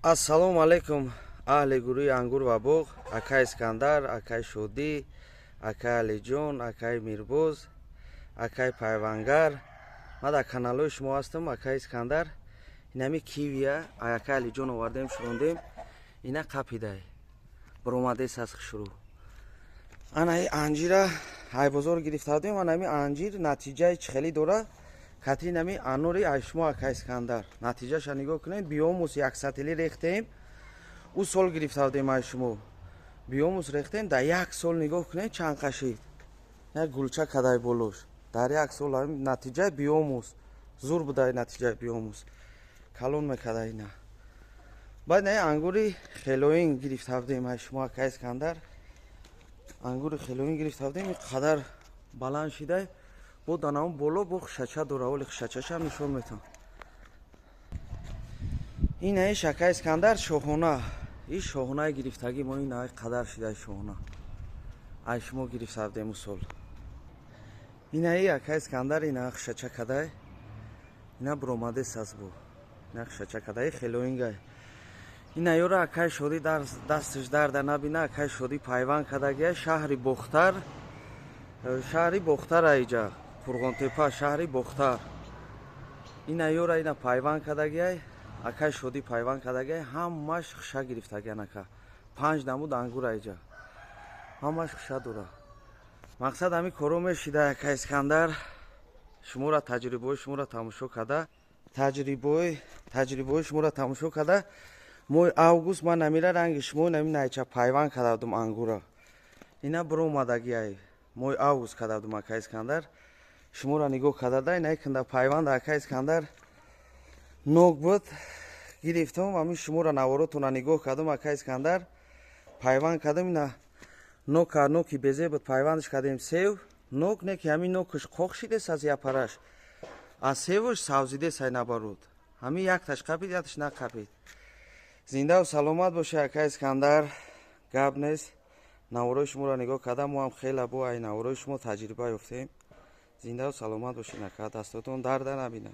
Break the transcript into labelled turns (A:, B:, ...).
A: Ассалому алайкум, аҳли гурӯҳи «Ангур ва боғ», акай Искандар, акай Шодӣ, акай Алиҷон, акай Мирбоз, акай Пайвангар. Ман дар каналҳои шумо ҳастам, акай Искандар. Инами кивия акай Алиҷон овардем, шурондем, ина қапидай, баромадес аз хушрӯ. Анаи анҷира ҳайбозор гирифта будем. Анами анҷир натиҷаи чӣ хелӣ дора? Кати нами анори ай шумо, акай Искандар, натиҷаша нигоҳ кунед. Биомус яксатилӣ рехтем, ӯ сол гирифта будем ай шумо, биомус рехтем, дар як сол нигоҳ кунед, чанд қашид, як гулча кадай болош. Дар як сол натиҷаи биомус зур будай, натиҷаи биомус калон мекарда ина. Баъд наи ангури хелоин гирифта будем ай шумо, акай Искандар, ангури хелоин гирифта будем, ин қадар баланд шидай, бо данаон боло бо хушача дора, оли хушачашам нишон метам. Инаи, акай Искандар, шоҳона, и шоҳонаи гирифтагӣ мо ин қадар шидай, шоҳона ай шумо гирифта будем сол. Инаи, акай Искандар, ина хушача кадай, ина буромадес аст, бу ина хушача кадай, хелоингай. Ина ёра акай Шодӣ, дасташ дарда набина, акай Шодӣ пайванд кардагия, шаҳри Бохтар, шаҳри Бохтар, аиҷа Қурғонтепа, шаҳри Бохтар. Ина ёра ина пайванд кардагиай акай Шодӣ, пайванд кардагиай, ҳамаш хуша гирифтагиан, ака, панҷ намуд ангур аиҷа, ҳамаш хуша дора. Мақсад ҳами коро мешида, акай Искандар, шуморо таҷрибаҳои шуморо тамошо карда, таҷрибаҳои шуморо тамошо карда, моҳи август ман намира ранги шумо нами найча пайванд карда будум ангура, ина биромадагиай, моҳи август карда будум, акай Искандар, шуморо нигоҳ карда, ина кунда пайванд, акай Искандар, нок буд, гирифтам, ҳамин шуморо наворотона нигоҳ кардам, акай Искандар, пайванд кардам, ина нока, ноки безе буд, пайвандаш кардем, сев нок не ки ҳамин нокаш қоқ шидес аз япараш, аз севуш савзидес, ай набаруд, ҳамин якташ қапид, якташ нақапид. Зиндаву саломат бошед, акай Искандар, гап нест. Наворои шуморо нигоҳ кардам, мо ҳам хеле бо ай наворои шумо таҷриба ёфтем. Зиндаву саломат бошед, ака, дастотон дарда набина.